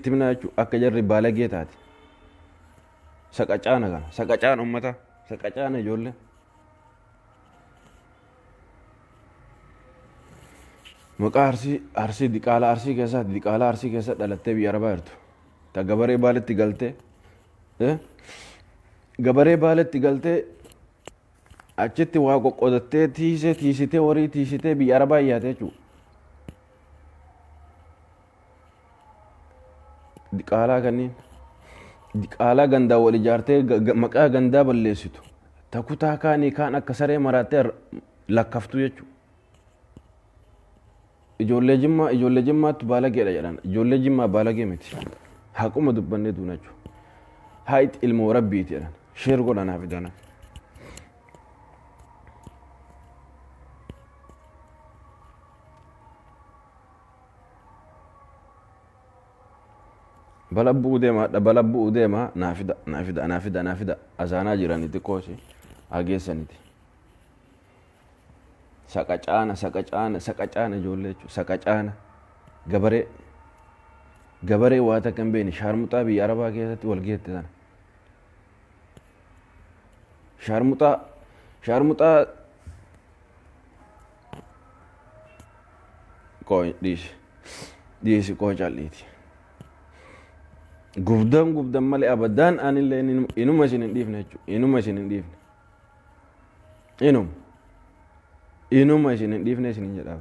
itti himnaa jechuudha akka jarri baalagee taate. Saqacaana kana saqacaana ummata saqacaana ijoollee. Maqaa Arsii Arsii diqaalaa Arsii keessaa diqaalaa Arsii keessa dhalattee biyya Arabaa jirtu. Ta gabaree baaletti galtee gabaree baaletti galtee achitti waa qoqqodattee tiisee tiisitee horii tiisitee biyya Arabaa yaate jechuudha. Diqaalaa kanneen diqaalaa gandaa wal ijaartee maqaa gandaa balleessitu. Ta kutaa kaanii kaan akka saree maraattee lakkaftu jechuudha. Ijoollee Jimmaa ijoollee Jimmaatti baalageedha jedhan. Ijoollee Jimmaa baalagee miti. Haquma dubbannee duuna jechuudha. Haayit ilmoo rabbiiti jedhan. Sheer godha naaf idana. Bala bu'uu deema hadha bala bu'uu deema naa fida naa fida naa fida naa fida azaanaa jirani xiqqoosi hageessaniti. Saqacaana saqacaana saqacaana ijoollee jechuudha saqacaana gabaree gabaree waa takka hin beekne shaarmuxaa biyya arabaa keessatti wal geette tana. Shaarmuxaa shaarmuxaa qooy dhiisi dhiisi qooy calliiti. Gubdan gubdan malee abaddaan anillee inuma isin hin dhiifne jechuudha inuma isin hin dhiifne. Inuma. Inuma isin hin dhiifne isin hin jedhaa.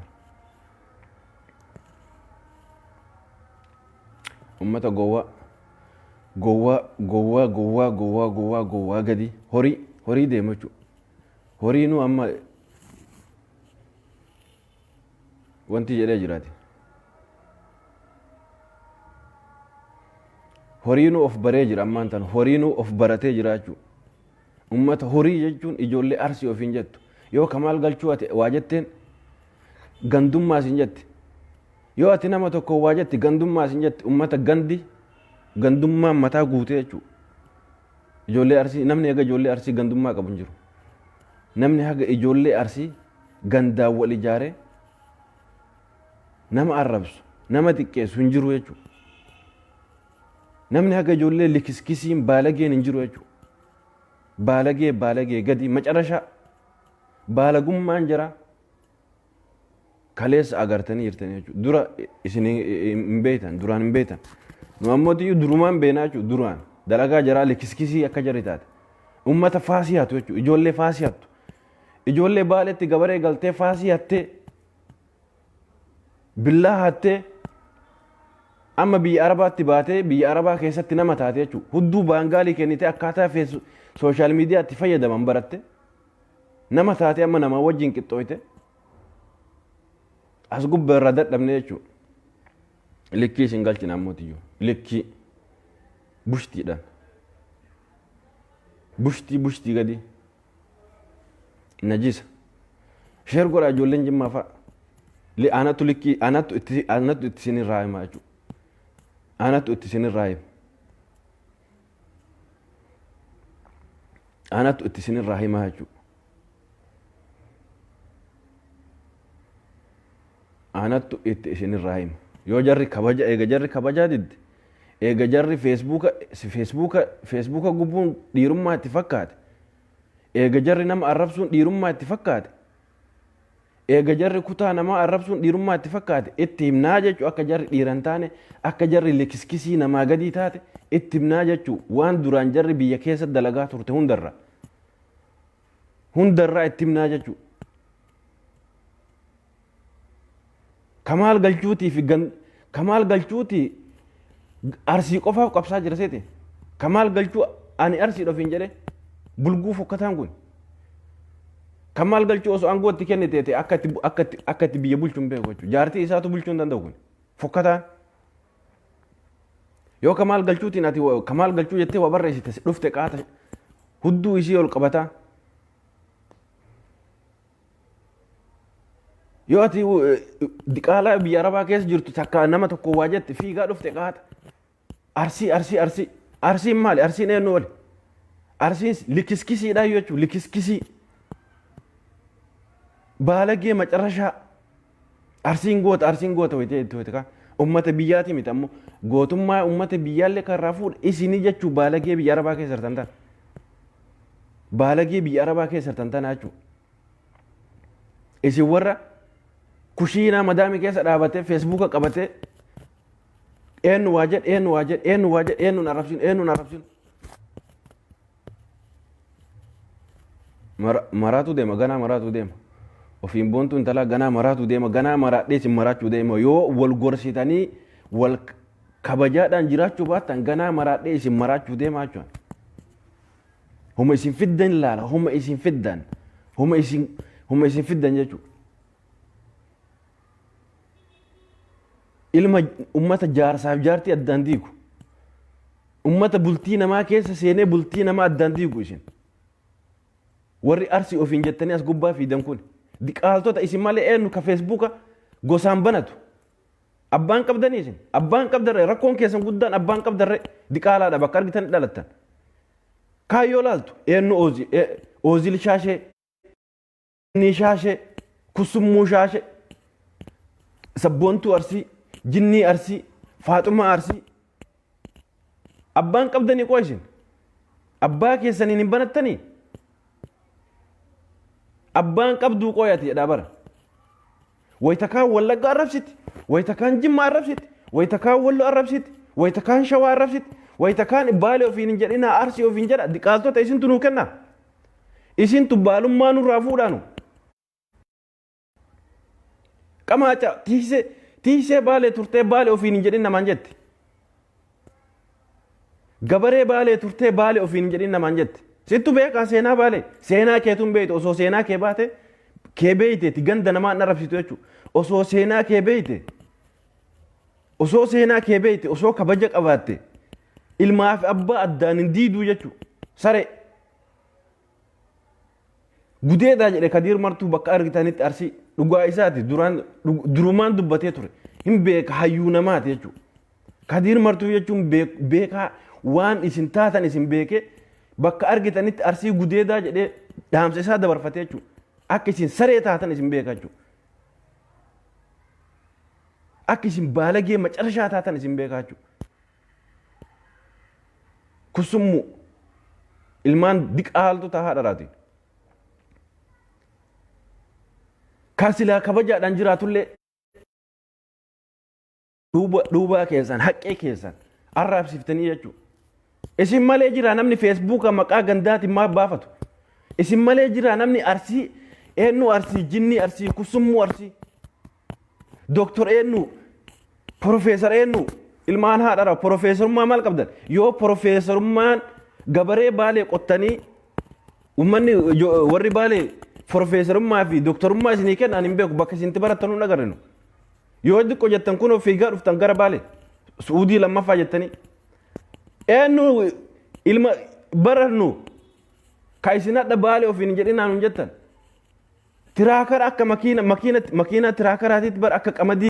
Ummata gowwaa. Gowwaa gowwaa gowwaa gowwaa gowwaa gowwaa gadi horii horii deema jechuudha. Horiinuu amma wanti jedhee jiraate. Horiinuu of baree jira ammaan tan horiinuu of baratee jira jechuudha. Ummata horii jechuun ijoollee arsii ofiin jettu. Yoo kamaal galchuu ati waa jetteen gandummaa sin jetti. Yoo ati nama tokko waa jetti gandummaa sin jetti. Ummata gandi gandummaan mataa guutee jechuudha. Ijoollee arsii namni haga ijoollee arsii gandummaa qabu hin jiru. Namni haga ijoollee arsii gandaan wal ijaaree nama arrabsu nama xiqqeessu hin jiru jechuudha. Namni haga ijoollee likiskisiin baalageen hin jiru jechuudha. Baalagee baalagee gadi macarashaa baalagummaan jira. Kaleessa agartanii jirtanii jechuudha. Dura isin hin beektan duraan hin beektan. Nu ammoo iyyuu durumaan beenaa jechuudha duraan dalagaa jaraa likiskisii akka jarri taate. Uummata faasii hatu jechuudha ijoollee faasii hattu. Ijoollee baaletti gabaree galtee faasii hattee billaa hattee amma biyya arabaatti baatee biyya arabaa keessatti nama taate jechuudha. Hudduu baangaalii kennitee akkaataa sooshaal miidiyaatti fayyadaman baratte nama taatee amma namaa wajjin qixxooyte as gubbaa irraa dadhabne jechuudha. Likkii isin galchina ammoo tiyyuu likkii bushtiidhaan bushtii bushtii gadi najisa. Sheer godhaa ijoolleen jimmaa fa'a. Li anatu likkii anatu itti anatu itti isinirraa hima jechuudha. Anatu itti isinirraa hima. Anatu itti isinirraa hima jechuudha. Anattu itti isinirraa hima. Yoo jarri kabaja eega jarri kabajaa didde eega jarri feesbuuka feesbuuka feesbuuka gubuun dhiirummaa itti fakkaate eega jarri nama arrabsuun dhiirummaa itti fakkaate eega jarri kutaa namaa arrabsuun dhiirummaa itti fakkaate itti himnaa jechuu akka jarri dhiira hin taane akka jarri likiskisii namaa gadii taate itti himnaa jechuu waan duraan jarri biyya keessa dalagaa turte hundarraa hundarraa itti himnaa jechuu Kamaal galchuutii fi gan kamaal galchuutii arsii qofaaf qabsaa jira seete. Kamaal galchuu ani arsii ofiin jedhe bulguu fokkataan kun. Kamaal galchuu osoo aangoo itti kennite ta'e akka itti akka itti akka itti biyya bulchu hin beeku jechuudha. Jaartii isaatu bulchuu hin danda'u kun fokkataan. Yoo kamaal galchuutiin ati kamaal galchuu jettee waa barreessite dhufte qaata hudduu isii ol qabataa. Yoo ati diqaalaa biyya arabaa keessa jirtu takka nama tokko waa jette fiigaa dhufte qaata. Arsii arsii arsii arsiin maali arsiin eenyu wali? Arsiin likiskisiidhaa jechuun likiskisii. Baalagee macarashaa. Arsiin goota arsiin goota wayitee itti wayite kaan ummata biyyaati miti ammoo Gootummaa uummata biyyaallee kan irraa fuudhe isinii jechuu baalagee biyya arabaa keessa jirtan tana. Baalagee biyya arabaa keessa jirtan tana jechuudha. Isin warra kushiinaa madaamii keessa dhaabatee feesbuuka qabatee eenyu waa jedhe eenyu waa jedhe eenyu waa jedhe eenyuun arrabsiin eenyuun arrabsiin. Maraatu deema ganaa maraatu deema. Ofiin boontuu intalaa ganaa maraatu deema ganaa maraadhee isin maraachuu deema yoo wal gorsitanii wal kabajaadhaan jiraachuu baattan ganaa maraadhee isin maraachuu deema jechuudha. Homa isin fiddan laala homa isin fiddan homa isin homa isin fiddan jechuudha. Ilma ummata jaarsaaf jaartii addaan diigu. Ummata bultii namaa keessa seenee bultii namaa addaan diigu isin. Warri arsii ofiin jettanii as gubbaa fiidan kun diqaaltota isin malee eenyu ka feesbuuka gosaan banatu. Abbaan qabdanii isin abbaan qabdarre rakkoon keessan guddaan abbaan qabdarre diqaalaadha bakka argitan dhalattan. Kaayyoo laaltu eenyu oozil shaashee ni shaashee kusummuu shaashee sabboontuu arsii jinnii arsii faaxumaa arsii abbaan qabdanii qoo isin abbaa keessaniin hin banattanii abbaan qabduu qooyati jedhaa bara. Wayita kaan Wallagga arrabsiti, wayita kaan Jimma arrabsiti, wayita kaan Wallo arrabsiti, wayita kaan Shawaa arrabsiti, wayita kaan Baalee ofiin hin jedhinaa Arsii ofiin jedha diqaaltota isintu nuu kenna. Isintu baalummaa nurraa fuudhaanu. Qamaaca tiisee tiisee Baalee turtee Baalee ofiin hin jedhin namaan jette. Gabaree Baalee turtee Baalee ofiin hin jedhin namaan jette. Sittu beekaa seenaa Baalee. Seenaa keetuun beektu osoo seenaa kee baate kee beeyteeti ganda namaa hin arrabsitu jechuudha. Osoo seenaa kee beeyte osoo seenaa kee beeyte osoo kabaja qabaatte ilmaa fi abbaa addaan hin diiduu jechuudha. Saree. Gudeedaa jedhe Kadiir Martuu bakka argitanitti arsii dhugaa isaati duraan durumaan dubbatee ture. Hin beeka hayyuu namaati jechuudha. Kadiir Martuu jechuun beekaa waan isin taatan isin beekee bakka argitanitti arsii gudeedaa jedhee dhaamsa isaa dabarfatee jechuudha. Akka isin saree taatan isin beeka jechuudha. Akka isin baalagee macarashaa taatan isin beeka jechuudha. Kusummuu ilmaan diqaaltota haadharaati. Kan silaa kabajaadhaan jiraatullee duuba keessan haqqee keessan arraabsiftanii jechuudha. Isin malee jira namni feesbuuka maqaa gandaatiin maaf baafatu. Isin malee jira namni arsii eenyu arsii jinnii arsii kusummuu arsii Dooktor eenyu Profeesar eenyu ilmaan haadhara profeesarummaa maal qabdan yoo profeesarummaan gabaree baalee qottanii uummanni warri baalee profeesarummaa fi dooktorummaa isinii kennan hin beeku bakka isin itti barattan hin agarrinu. Yoo xiqqoo jettan kunoo fiigaa dhuftan gara baalee su'uudii lammaffaa jettanii eenyu ilma barannu ka isin hadha baalee ofiin hin jedhinaan hin jettan. Tiraakara akka makiina makiina makiina tiraakaraatitti bar akka qamadii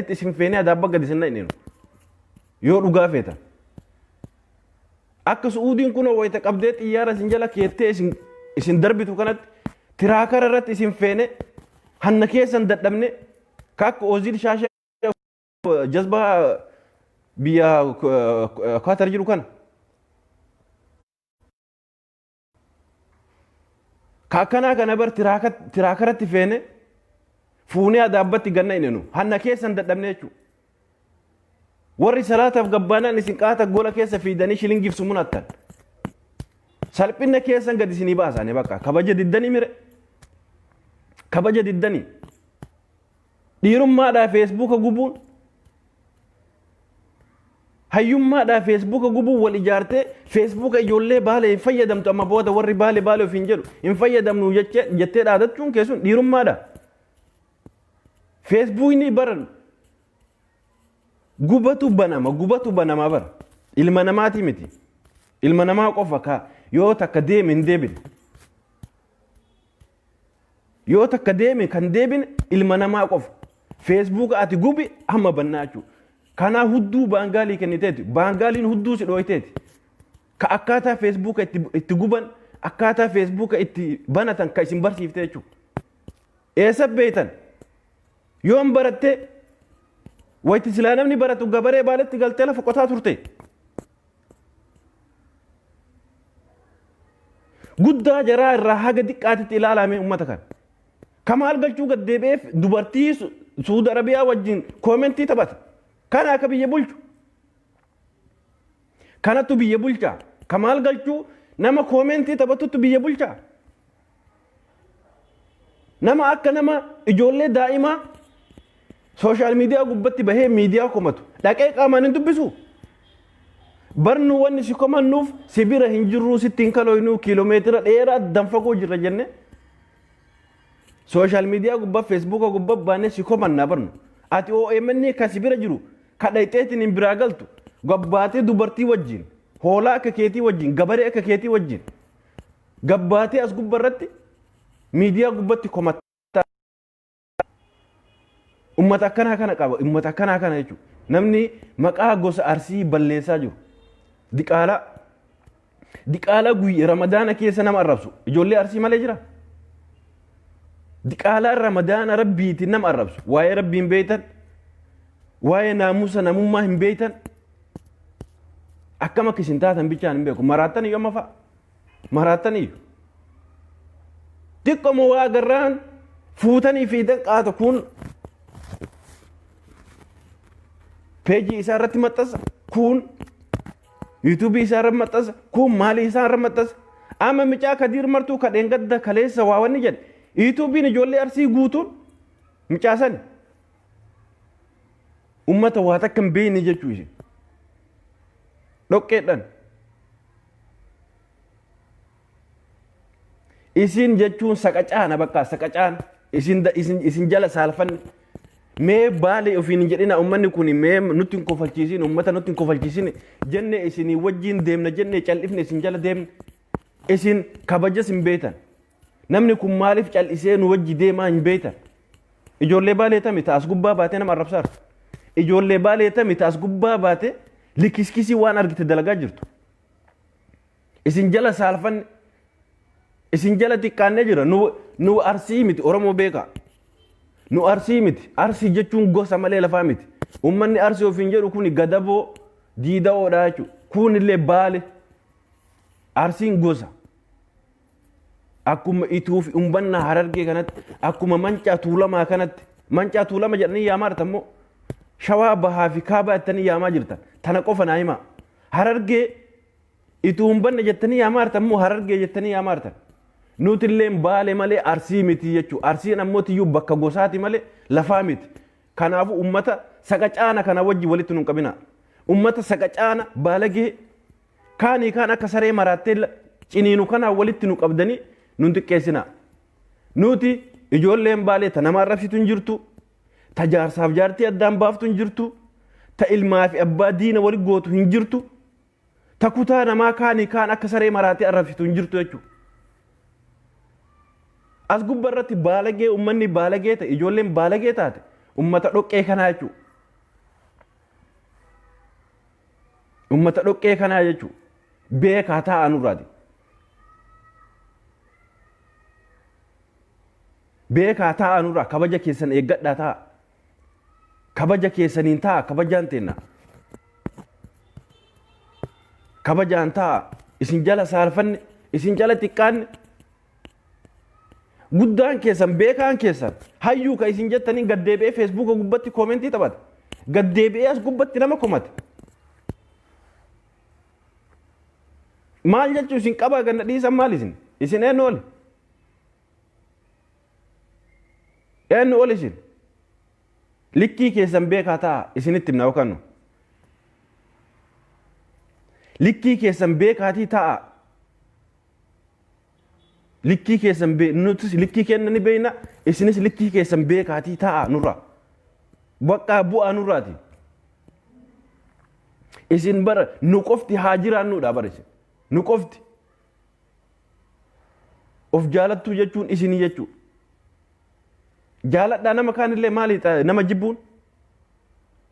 isin feenee adaabba gadi isin naqninu. Yoo dhugaa feetan. Akka Su'uudiin kunoo wayita qabdee xiyyaara isin jala keettee isin isin darbitu kanatti tiraakara irratti isin feene hanna keessan dadhabne ka akka Oozil Shaashee jazbaa biyya Kaatar jiru kana. Ka akkanaa kana bar tiraakaratti feene fuunee adaabbatti ganna inenu hanna keessan dadhabne jechuudha. Warri salaataaf gabbaanaan isin qaata gola keessa fiidanii shilingiif sumunattan. Salphina keessan gadi isinii baasanii bakka kabaja diddanii mire. Kabaja diddanii. Dhiirummaadhaa feesbuuka gubuun hayyummaadhaa feesbuuka gubuun wal ijaartee feesbuuka ijoollee baalee hin fayyadamtu amma booda warri baalee baalee ofiin jedhu hin fayyadamnu jettee dhaadachuun keessun dhiirummaadha. Feesbuukni baran gubatu banama gubatu banama bara ilma namaati miti ilma namaa qofa ka yoo takka deeme hin deebine. Yoo takka deeme kan deebine ilma namaa qofa. Feesbuuka ati gubi amma bannaa jechuudha. Kanaa hudduu baangaalii kenniteeti. Baangaaliin hudduu si dhooyteeti. Ka akkaataa feesbuuka itti guban akkaataa feesbuuka itti banatan ka isin barsiifte jechuudha. Eessa beektan? Yoom barattee? Wayti silaa namni baratu gabaree baaletti galtee lafa qotaa turte. Guddaa jaraa irraa haga xiqqaatitti ilaalame uummata kana. Kamaal Galchuu gad deebi'eef dubartii Suudi Arabiyaa wajjin koomentii taphata. Kana akka biyya bulchu. Kanattu biyya bulchaa. Kamaal Galchuu nama koomentii taphatutti biyya bulchaa. Nama akka nama ijoollee daa'imaa sooshaal miidiyaa gubbatti bahee miidiyaa komatu dhaqee qaamaan hin dubbisu. Barnu wanni si komannuuf si bira hin jirruu, sitti hin kalooynuu, kiiloomeetira dheeraa danfagoo jirra jenne sooshaal miidiyaa gubbaa feesbuuka gubbaa baanee si komannaa barnu. Ati OMN kan si bira jiru kan dhayxeetiin hin biraa galtu gabbaatee dubartii wajjin, hoolaa akka keetii wajjin, gabaree akka keetii wajjin gabbaatee as gubba irratti miidiyaa gubbatti komatta. Ummata akkanaa kana qaba. Ummata akkanaa kana jechuudha. Namni maqaa gosa Arsii balleessaa jiru. Diqaalaa. Diqaalaa guyyaa Ramadaana keessa nama arrabsu. Ijoollee Arsii malee jira. Diqaalaa Ramadaana Rabbiitiin nama arrabsu. Waa'ee Rabbii hin beektan. Waa'ee naamusa namummaa hin beektan. Akkam akka isin taatan bichaan hin beeku. Maraattan iyyuu amma fa'a. Maraattan iyyuu. Xiqqoo waa agarraan fuutanii fiidan qaata kun peejii isaa irratti maxxansa, kun yuutuubii isaa irratti maxxansa, kun maalii isaa irratti maxxansa. Amma micaa Kadiir Martuu kadheen gadda kaleessa waa wanni jedhe yuutuubiin ijoollee Arsii guutuun micaa sani ummata waa takka hin beekne jechuu isin dhoqqeedhaan. Isin jechuun saqacaana, bakka saqacaana isin isin isin jala saalfanne. Mee Baalee ofiin hin jedhina, ummanni kun mee nutti hin kofalchiisin, ummata nutti hin kofalchiisin jenne, isinii wajjin deemna jenne, cal'ifne isin jala deemne. Isin kabajas hin beektan. Namni kun maaliif cal'isee nu wajji deemaa hin beektan. Ijoollee Baalee tami taas gubbaa baatee nama arrabsaartu? Ijoollee Baalee tami taas gubbaa baatee likiskisii waan argite dalagaa jirtu? Isin jala saalfanne, isin jala xiqqaannee jira. Nu Arsii miti, Oromoo beekaa. Nu Arsii miti. Arsii jechuun gosa malee lafaa miti. Uummanni Arsii ofiin jedhu kun Gadaboo Diida'oodha jechuudha. Kun illee Baale. Arsiin gosa. Akkuma Ituu fi umbannaa Harargee kanatti, akkuma Mancaa Tuulamaa kanatti, Mancaa Tuulama jedhanii yaamaa jirtan immoo Shawaa Bahaa fi Kaabaa jettanii yaamaa jirtan. Tana qofa naa himaa. Harargee Ituu umbanna jettanii yaamaa jirtan immoo Harargee jettanii yaamaa jirtan. Nuti illee Baale malee Arsii miti jechuudha. Arsiin ammoo tiyyuu bakka gosaati malee lafaa miti. Kanaafuu ummata saqacaana kana wajjin walitti nun qabina. Ummata saqacaana baalagee kaanii kaan akka saree maraattee ciniinu kanaa walitti nu qabdanii nun xiqqeessina. Nuti ijoolleen Baalee ta nama arrabsitu hin jirtu. Ta jaarsaaf jaartii addaan baaftu hin jirtu. Ta ilmaa fi abbaa diina wali gootu hin jirtu. Ta kutaa namaa kaanii kaan akka saree maraatee arrabsitu hin jirtu jechuudha. As gubba irratti baalagee, uummanni baalagee ta'e, ijoolleen baalagee taate uummata dhoqqee kanaa jechuudha. Uummata dhoqqee kanaa jechuudha. Beekaa taa'aa nurraati. Beekaa taa'aa nurraa, kabaja keessan eeggadhaa ta'a. Kabaja keessaniin ta'a, kabajaan teenna. Kabajaan ta'a. Isin jala saalfanne, isin jala xiqqaanne. Guddaan keessan, beekaan keessan, hayyuu ka isin jettaniin gaddeebi'ee feesbuuka gubbatti koomentii taphata. Gaddeebi'ee as gubbatti nama komata. Maal jechuu isin qabaa ganna dhiisan maal isin? Isin eenyu oli? Eenyu oli isin? Likkii keessan beekaa ta'a, isinitti himna yookaan nu. Likkii keessan beekaatii ta'a. Likkii keessan nutis likkii kenna ni beekna, isinis likkii keessan beekaatii ta'a nurraa. Baqqaa bu'aa nurraati. Isin bara nu qofti haa jiraannuudha bara isin. Nu qofti. Of jaalattuu jechuun isinii jechuudha. Jaaladhaa nama kaanillee, maali nama jibbuun?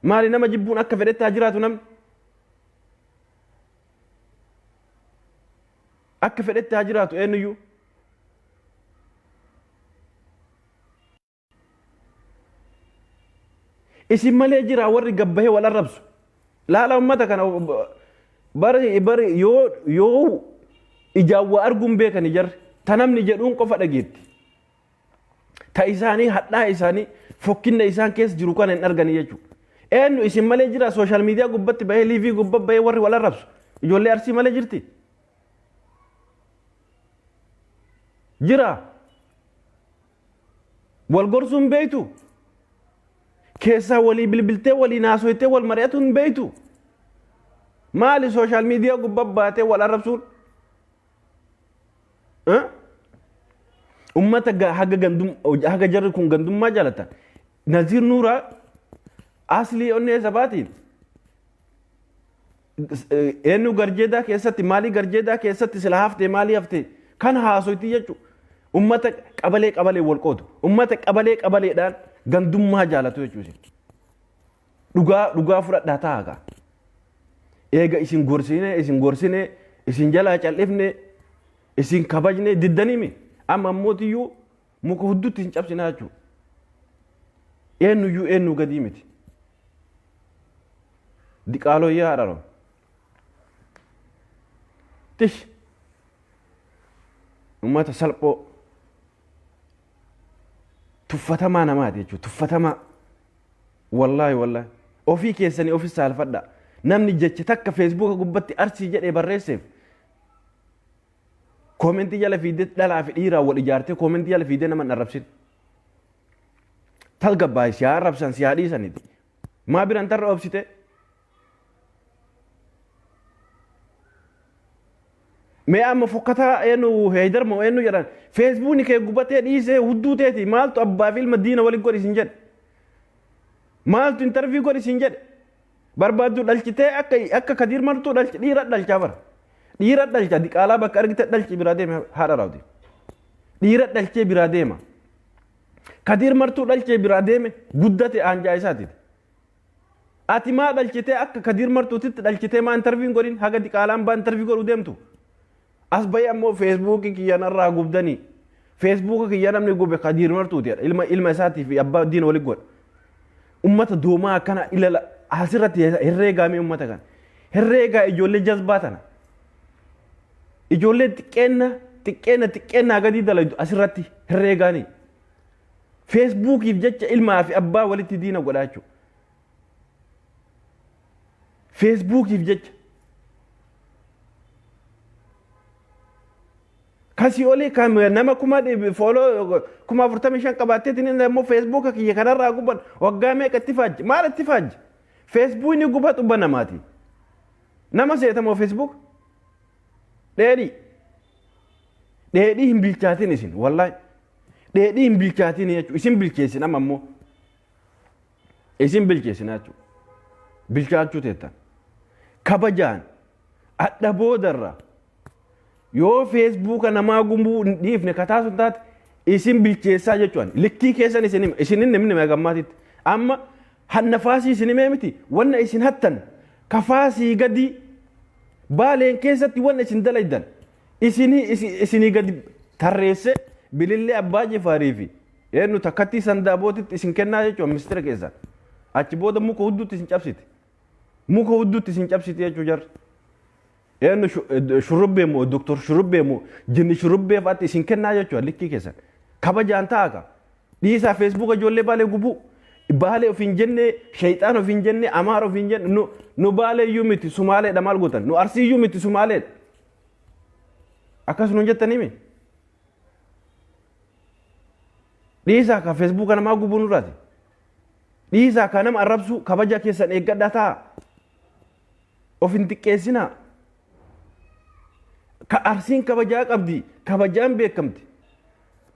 Maali nama jibbuun? Akka fedhetti haa jiraatu namni. Akka fedhetti haa jiraatu eenyuyyuu. Isin malee jira warri gabbahee wal arrabsu. Laala ummata kana bari bari yoo ijaan waa arguun beekani jarri ta namni jedhuun qofa dhageetti. Ta isaanii hadhaa isaanii fokkinna isaan keessa jiru kana hin argani jechuudha. Eenyu isin malee jira social media gubbatti bahee live gubbatti bahee warri wal arrabsu. Ijoollee Arsii malee jirti. Jira. Wal gorsuun beeytu. Keessaa walii bilbiltee walii naasoytee wal mari'atu hin beeytu. Maali social media gubbaa baatee wal arrabsuun? Ummata haga gandum haga jarri kun gandummaa jaalatan. Naziir Nuuraa aslii onnee sabaatiin eenyu garjeedaa keessatti maalii garjeedaa keessatti sila haftee maalii haftee kan haasoyti jechuudha. Ummata qabalee qabalee wal qoodu. Ummata qabalee qabaleedhaan gandummaa jaalatu jechuudha. Dhugaa dhugaa fudhadhaa taa'aa. Eega isin gorsine isin gorsine isin jalaa cal'ifne isin kabajne diddaniimi amma ammootiyyuu muka hudduutti hin cabsinaa jechuudha. Eenyuyyuu eenyu gadii miti. Diqaaloo yaa haadha. Tish. Uummata salphoo tuffatamaa namaati jechuudha. Tuffatamaa. Wallaahi wallaahi. Ofii keessanii ofis saalfadha. Namni jecha takka Facebooka gubbatti Arsii jedhee barreesseef comment jala fiidee dhalaa fi dhiiraa wal ijaartee comment jala fiidee nama hin arrabsin. Talgabbaay si haa arrabsan si haa dhiisaniti. Maa biraan tarra obsite? Mee amma fokkataa eenyu Heydar moo eenyu jedhan Facebookni kee gubatee dhiisee hudduu teeti maaltu abbaa fi ilma diina waliin godhi sin jedhe. Maaltu interview godhi sin jedhe. Barbaaddu dhalchitee akka Kadiir Martuu dhalchi dhiira dhalchaa bara. Dhiira dhalcha diqaalaa bakka argite dhalchi biraa deema haadha raawti. Dhiira dhalchee biraa deema. Kadiir Martuu dhalchee biraa deeme guddate aanjaa isaatiiti. Ati maa dhalchitee akka Kadiir Martuutitti dhalchitee maa interview godhin haga diqaalaan baa interview godhuu deemtu. As bahee ammoo Facebookii kiyya narraa gubdanii. Facebooka kiyya namni gube Kadiir Martuuti ilma isaatii fi abbaa diina waliin godha. Ummata doomaa akkana ilala asirratti herreegaa mee ummata kana. Herreegaa ijoollee jazbaa tana. Ijoollee xiqqeenna xiqqeenna xiqqeennaa gadii dalaydu asirratti herreegaanii. Facebookiif jecha ilmaa fi abbaa walitti diina godhaa jechuudha. Facebookiif jecha. Kasii olii kan nama 4,000 follow 45,000 qabaatteetiin inni immoo Facebooka kiyya kanarraa guban waggaa meeqa itti faajje maal itti faajje Facebookni gubatu banamaati. Nama seetamoo Facebook dheedhii dheedhii hin bilchaatin isin wallaahi dheedhii hin bilchaatin jechuudha isin bilcheessin amma immoo isin bilcheessin jechuudha bilchaachuu teettan kabajaan adda boodarra yoo Facebooka namaa gubuu hin dhiifne kataa sun taate isin bilcheessaa jechuudha likkii keessan isin hima isin hin himne gammaatitti amma hannafaasii isin himee miti wanna isin hattan kafaasii gadi Baaleen keessatti wanna isin dalaydan isinii gadi tarreesse bilillee Abbaa Jifaarii fi eenyu takkattii sandaabootitti isin kennaa jechuudha mistira keessan achi booda muka hudduutti isin cabsiti muka hudduutti isin cabsiti jechuu jarri. Eenyu shurrubbee moo doktor shurrubbee moo jinni shurrubbee fa'aatti isin kennaa jechuudha likkii keessan kabajaan ta'a ka dhiisaa Facebooka ijoollee Baalee gubuu Baalee ofiin jennee sheexaan ofiin jennee Amaara ofiin jenne nu Baalee iyyuu miti Sumaaleedha maal gootan nu Arsii iyyuu miti Sumaaleedha akkas nuun jettanii mi dhiisaa ka Facebooka namaa gubuu nurraati dhiisaa ka nama arrabsuu kabaja keessan eeggadhaa ta'a of hin xiqqeessinaa ka Arsiin kabajaa qabdi kabajaan beekamti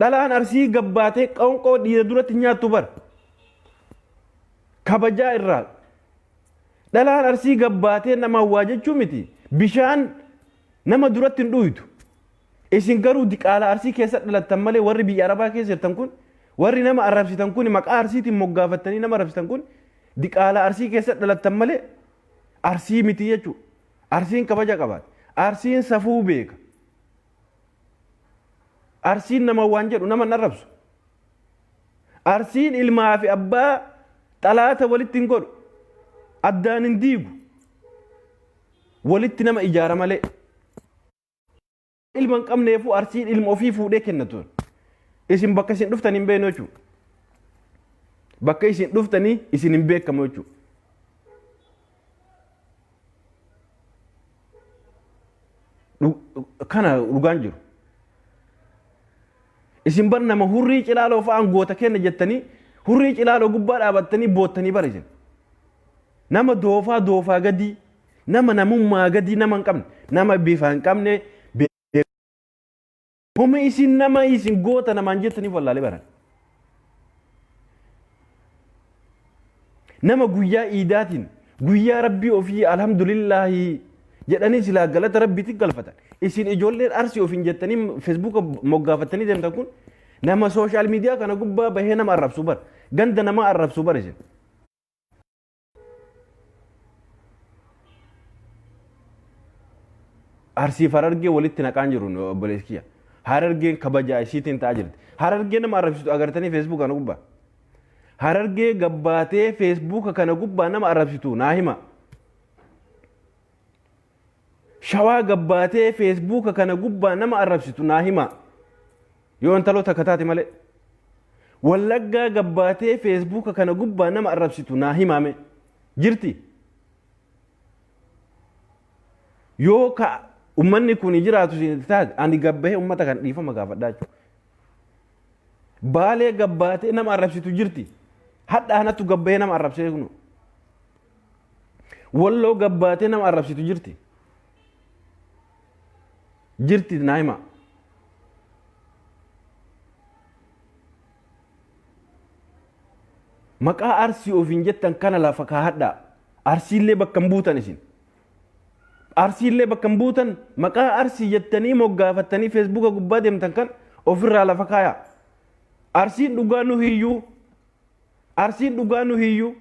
dhalaan Arsii gabbaatee qonqoo dhiira duratti nyaattu bara kabajaa irraa dhalaan Arsii gabbaatee nama waa jechuu miti bishaan nama duratti hin dhuytu isin garuu diqaala Arsii keessa dhalattan malee warri biyya Arabaa keessa jirtan kun warri nama arrabsitan kun maqaa Arsiitiin moggaafattanii nama arrabsitan kun diqaala Arsii keessa dhalattan malee Arsii miti jechuudha. Arsiin kabaja qabaate. Arsiin safuu beeka. Arsiin nama waan jedhu nama hin arrabsu. Arsiin ilmaa fi abbaa Xalaata walitti hin godhu. Addaan hin diigu. Walitti nama ijaara malee. Ilma hin qabneefuu Arsiin ilma ofii fuudhee kennatu. Isin bakka isin dhuftan hin beeknu jechuudha. Bakka isin dhuftanii isin hin beekamu jechuudha. Kana dhugaan jiru. Isin bar nama hurrii cilaaloo fa'aan goota kenna jettanii hurrii cilaaloo gubbaa dhaabattanii boottanii bara isin. Nama doofaa doofaa gadii, nama namummaa gadii nama hin qabne, nama bifa hin qabne, homa isin nama isin goota namaan jettaniif wallaalee baran. Nama guyyaa iidaatiin guyyaa rabbii ofii alhamdulillaahi jedhanii silaa galata rabbiitiin galfatan. Isin ijoolleen Arsii ofiin jettanii feesbuuka moggaafattanii deemtan kun nama sooshaal miidiyaa kana gubbaa bahee nama arrabsuu bara. Ganda nama arrabsuu bara isin. Arsiif Harargee walitti naqaan jiru obboleessi kiyya. Harargeen kabajaa isiitiin ta'aa jirti. Harargee nama arrabsitu agartanii feesbuuka kana gubbaa. Harargee gabbaatee feesbuuka kana gubbaa nama arrabsitu naa hima. Shawaa gabbaatee feesbuuka kana gubbaa nama arrabsitu naa hima. Yoo intaloo takka taate malee. Wallaggaa gabbaatee feesbuuka kana gubbaa nama arrabsitu naa himaame. Jirti. Yoo ka ummanni kun jiraatu siin taate ani gabbahee ummata kan dhiifama gaafadhaa jechuudha. Baalee gabbaatee nama arrabsitu jirti. Hadha anatu gabbahee nama arrabsee kunu. Walloo gabbaatee nama arrabsitu jirti. Jirti naa hima. Maqaa Arsii ofiin jettan kana lafa kaahadhaa. Arsiillee bakka hin buutan isin. Arsiillee bakka hin buutan maqaa Arsii jettanii moggaafattanii feesbuuka gubbaa deemtan kan ofirraa lafa kaayaa. Arsiin dhugaa nu hiyyuu. Arsiin dhugaa nu hiyyuu.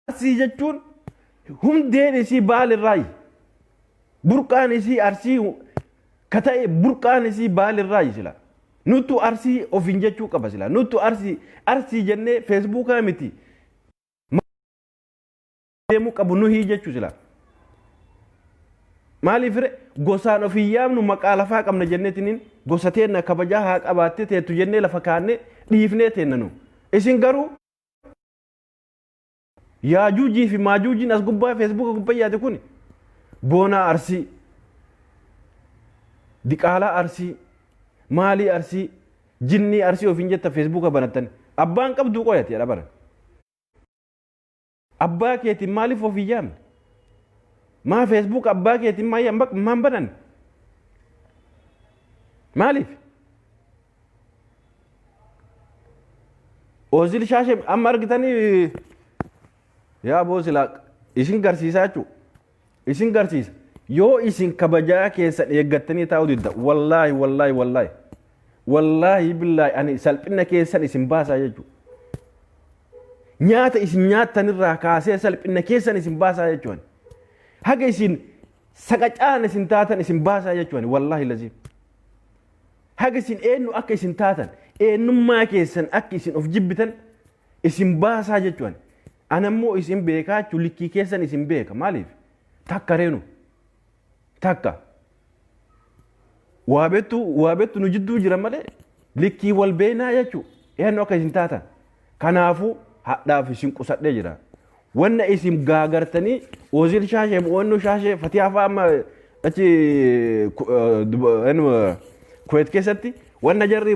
Arsii jechuun hundeen isii baalirraayi. Burqaan isii arsii ka ta'e burqaan isii baalirraayi sila. Nuttu arsii ofiin jechuu qaba sila. Nuttu arsii arsii jennee feesbuukaa miti. Deemuu qabu nuhii jechuu sila. Maaliif ree gosaan ofii yaamnu maqaa lafaa qabna jenneetiniin gosa teenna kabajaa haa qabaattee teettu jennee lafa kaannee dhiifnee teenna nu. Isin garuu Yaajuujii fi maajuujiin as gubbaa feesbuuka gubbaa yaate kun boonaa Arsii, diqaalaa Arsii, maalii Arsii, jinnii Arsii ofiin jetta feesbuuka banattan. Abbaan qabduu qoyati jedha bara. Abbaa keetiin maaliif of hin yaamne? Maa feesbuuka abbaa keetiin maan banan? Maaliif? Oozil shaashee amma argitanii yaa boo silaa isin garsiisaa jechuudha. Isin garsiisa. Yoo isin kabajaa keessan eeggattanii taa'uu didda wallaahi wallaahi wallaahi wallaahi billaahi ani salphina keessan isin baasaa jechuudha. Nyaata isin nyaattanirraa kaasee salphina keessan isin baasaa jechuudha. Haga isin saqacaan isin taatan isin baasaa jechuudha wallaahi laziim. Haga isin eenyu akka isin taatan, eenyummaa keessan akka isin of jibbitan isin baasaa jechuun. Ana immoo isin beekaa jechuun likkii keessan isin beeka. Maaliif? Takka reenu. Takka. Waa beektu waa beektu nu jidduu jira malee likkii wal beenaa jechuun eenyu akka isin taatan. Kanaafuu hadhaaf isin qusadhee jira. Wanna isin gaagartanii Oozil shaashee mo'annoo shaashee fatiyaa fa'aa amma achi Kuweet keessatti wanna jarri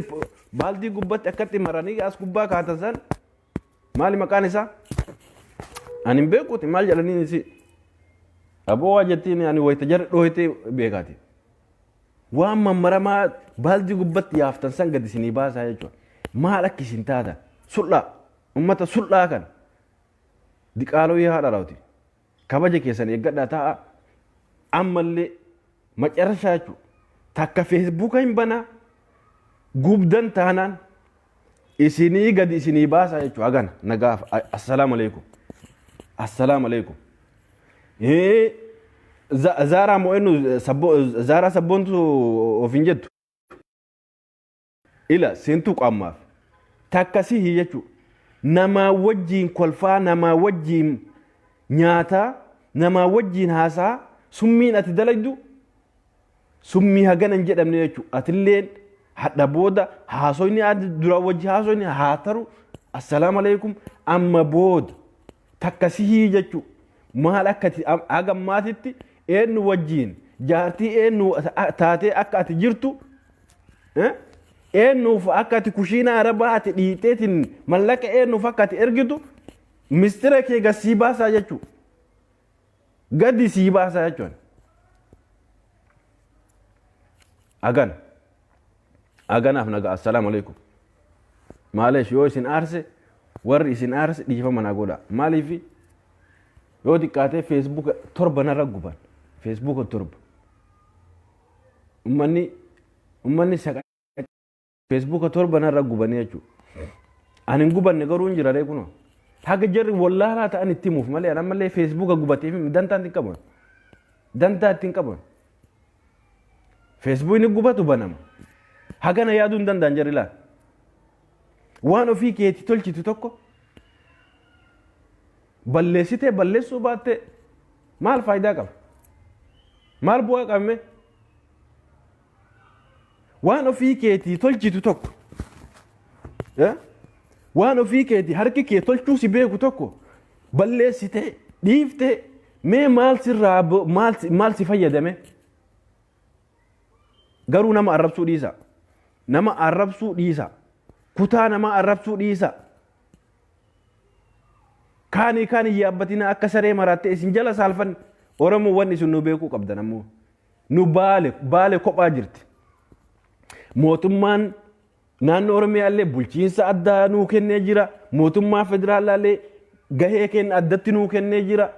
baaldii gubbatti akkatti maranii as gubbaa kaatan san maali maqaan isaa? Ani hin beekuuti maal jedhanii isi aboo waa jettiin ani wayita jarri dhooytee beekaati. Waan mammaramaa baaldii gubbatti yaaftan san gadi isinii baasaa jechuudha. Maal akka isin taatan sul'aa ummata sul'aa kana diqaaloo yaa dhalaati. Kabaja keessan eeggadhaa taa'a ammallee macarashaa jechuudha. Takka feesbuuka hin banaa gubdan taanaan isinii gadi isinii baasaa jechuudha. Hagana nagaaf assalaamu alaikum. Assalaamu alaikum. Zaaraa moo eenyu Zaaraa sabboontu of hin jettu. Ila seentuu qaammaaf. Takka sihi jechuudha. Namaa wajjiin kolfaa, namaa wajjiin nyaataa, namaa wajjiin haasaa, summiin ati dalagdu summii hagana hin jedhamne jechuudha. Atilleen hadha booda haasoyni ati dura wajji haasoyni haa taru, assalaamu alaikum, amma booda takka sihii jechuudha. Maal akka ati haga ammaatitti eenyu wajjiin jaartii eenyu taatee akka ati jirtu, eenyuuf akka ati kushiina arabaa ati dhiiteetiin mallaqa eenyuuf akka ati ergitu mistira kee gad sii baasaa jechuudha. Gadi sii baasaa jechuudha. Agana. Aganaaf nagaa, assalaamu alaikum. Maaleesh, yoo isin aarse, warri isin aarse dhiifama naa godha. Maaliif yoo xiqqaatee Feesbuuka 7 narra guban. Feesbuuka 7. Uummanni saqa Feesbuuka 7 narra gubanii jechuudha. Ani hin gubanne garuu hin jira kunoo. Haga jarri wallaalaa ta'an itti himuuf malee ani ammallee Feesbuuka gubateef dantaa ittiin qaban. Dantaa ittiin qaban. Feesbuukni gubatu banama. Hagana yaaduu hin danda'an jarri laata. Waan ofii keetii tolchitu tokko balleessitee balleessuu baattee maal faayidaa qaba? Maal bu'aa qabme? Waan ofii keetii tolchitu tokko, waan ofii keetii harki kee tolchuu si beeku tokko balleessitee dhiiftee mee maal sirraa maal si fayyadame? Garuu nama arrabsuu dhiisa. Nama arrabsuu dhiisa. Kutaa nama arrabsuu dhiisa. Kaanii kaanii yaabbatina akka saree maraattee isin jala saalfanne. Oromoo wanni isin nu beekuu qabdan ammoo. Nu Baale kophaa jirti. Mootummaan naannoo Oromiyaa illee bulchiinsa addaa nuu kennee jira. Mootummaa federaalaa illee gahee kenna addatti nuu kennee jira.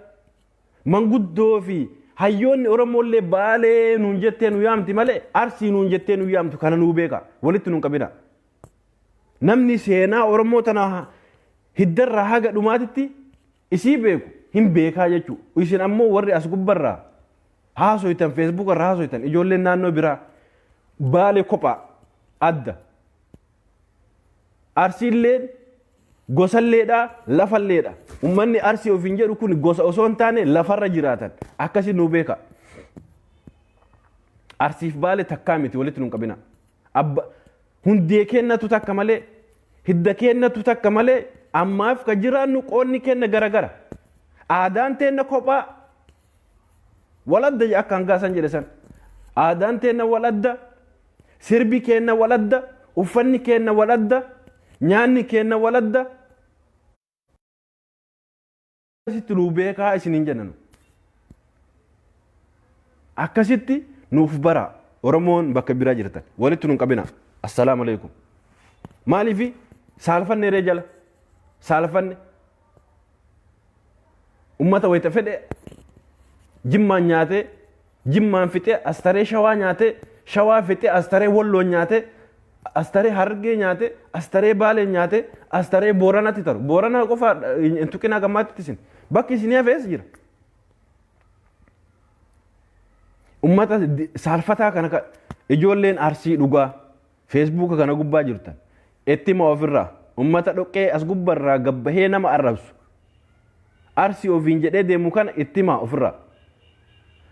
Manguddoo fi hayyoonni Oromoo illee Baalee nuun jettee nu yaamti malee Arsii nuun jettee nu yaamtu, kana nuu beeka. Walitti nuun qabina. Namni seenaa Oromoo tana hiddarraa haga dhumaatitti isii beeku hin beekaa jechuudha. Isin ammoo warri as gubbarraa haasoytan, Feesbuuk irraa haasoytan, ijoolleen naannoo biraa, Baale kophaa adda. Arsiilleen gosalleedha, lafalleedha. Uummanni Arsii ofiin jedhu kun gosa osoo hin taane lafarra jiraatan. Akkasi nuu beeka. Arsiif Baale takkaa miti, walitti nuun qabina. Abba hundee kennatu takka malee, hidda kennatu takka malee, ammaaf ka jiraannu qoonni kenna garagara. Aadaan teenna kophaa waladda akka hangaasan jedhe san. Aadaan teenna waladda, sirbi keenna waladda, uffanni keenna waladda, nyaanni keenna waladda. Akkasitti nuu beekaa isiniin jenna. Akkasitti nuuf bara, Oromoon bakka biraa jirtan walitti nuun qabina. Assalaamu alaikum. Maaliif saalfanne ree jala? Saalfanne. Ummata wayita fedhe Jimmaan nyaatee, Jimmaan fixee astaree Shawaa nyaatee, Shawaa fixee astaree Walloon nyaatee, astaree Harargee nyaatee, astaree Baalee nyaatee, astaree Booranatti taru. Booranaa qofa hin tuqinaa gammaatti isin. Bakki isin hafees jira. Ummata saalfataa kana, ijoolleen Arsii dhugaa Feesbuuka kana gubbaa jirtan, itti hima ofirraa. Ummata dhoqqee as gubbarraa gabbahee nama arrabsu, Arsii ofiin jedhee deemu kana itti himaa ofirraa.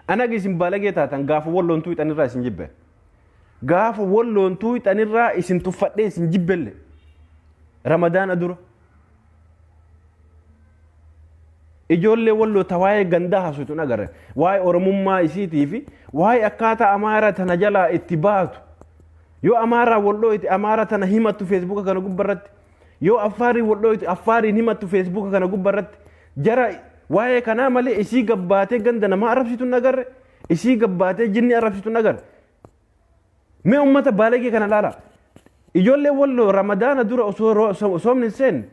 Anaga isin baalagee taatan gaafa Walloon tuuxanirraa isin jibbe. Gaafa Walloon tuuxanirraa isin tuffadhee isin jibbelle. Ramadaana dura. Ijoollee Walloo ta waa'ee gandaa haasoftu hin agarre. Waa'ee Oromummaa isiitii fi waa'ee akkaataa Amaara tana jalaa itti baatu. Yoo Amaaraa wal dhooyte Amaara tana himattu Feesbuuka kana gubbarratti. Yoo Affaarii wal dhooyte Affaariin himattu Feesbuuka kana gubbarratti. Jara waa'ee kanaa malee isii gabbaatee ganda namaa arrabsitu hin agarre. Isii gabbaatee jinni arrabsitu hin agarre. Mee uummata baalagee kana laala. Ijoollee Walloo Ramadaana dura osoo soomni hin seenne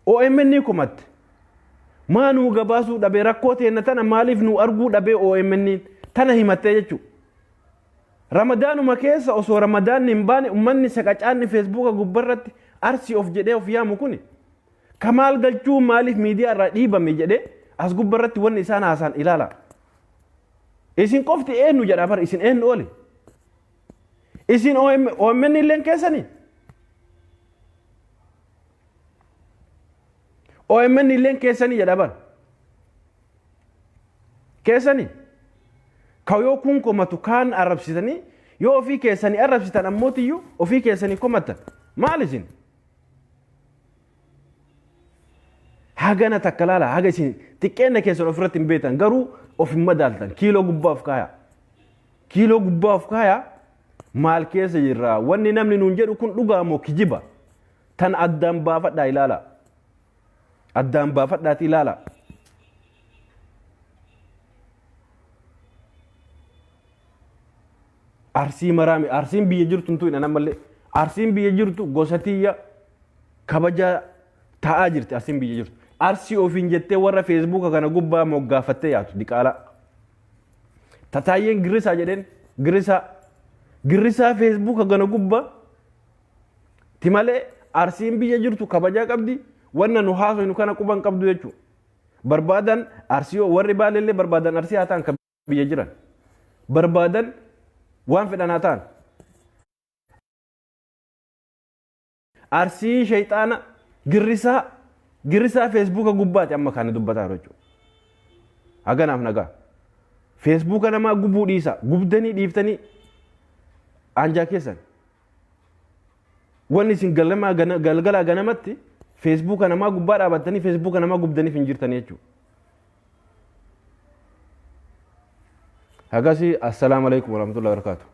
OMN komatte. Maa nuu gabaasuu dhabee, rakkoo teenna tana maaliif nuu arguu dhabee OMN tana himattee jechuudha. Ramadaanuma keessa osoo Ramadaanni hin baane uummanni saqacaanni Feesbuuka gubbarratti Arsii of jedhee of yaamu kuni Kamaal Galchuu maaliif miidiyaa irraa dhiibame jedhee as gubbarratti wanni isaan haasaan ilaala. Isin qofti eenyu jedha bar, isin eenyu oli? Isin OMN illeen keessanii? OMN illeen keessanii jedha bar. Keessanii. Ka yoo kun komatu kaan arrabsitanii, yoo ofii keessanii arrabsitan ammootiyyuu ofii keessanii komatan. Maal isin? Hagana takka laala, haga isin xiqqeenna keessan ofirratti hin beektan, garuu of hin madaaltan. Kiiloo gubbaa of kaaya. Kiiloo gubbaa of kaaya. Maal keessa jirra? Wanni namni nuun jedhu kun dhugaa moo kijiba? Tan addaan baafadhaa ilaala. Addaan baafadhaati ilaala. Arsii maraami. Arsiin biyya jirtu hin tuqne ammallee. Arsiin biyya jirtu gosa tiyya kabajaa taa'aa jirti arsiin biyya jirtu. Arsii ofiin jettee warra feesbuuka kana gubbaa moggaafattee yaatu diqaalaa. Tataayyeen girrisaa jedheen girrisaa. Girrisaa feesbuuka kana gubbaa ti malee arsiin biyya jirtu kabajaa qabdi, wanna nu haasofnu kana quban qabdu jechuudha. Barbaadan arsii, warri baalellee barbaadan arsii haa ta'an, kan biyya jiran. Barbaadan waan fedhan haa ta'an. Arsii shayxaana girrisaa girrisaa feesbuuka gubbaati amma kana dubbataa jiru jechuudha. Haganaaf nagaa. Feesbuuka namaa gubuu dhiisa. Gubdanii dhiiftanii anjaa keessan. Wanni isin galgalaa ganamatti feesbuuka namaa gubbaa dhaabattanii feesbuuka namaa gubdaniif hin jirtanii jechuudha. Hagasii, assalaamu alaikum warahmatullahi wabarakatuh.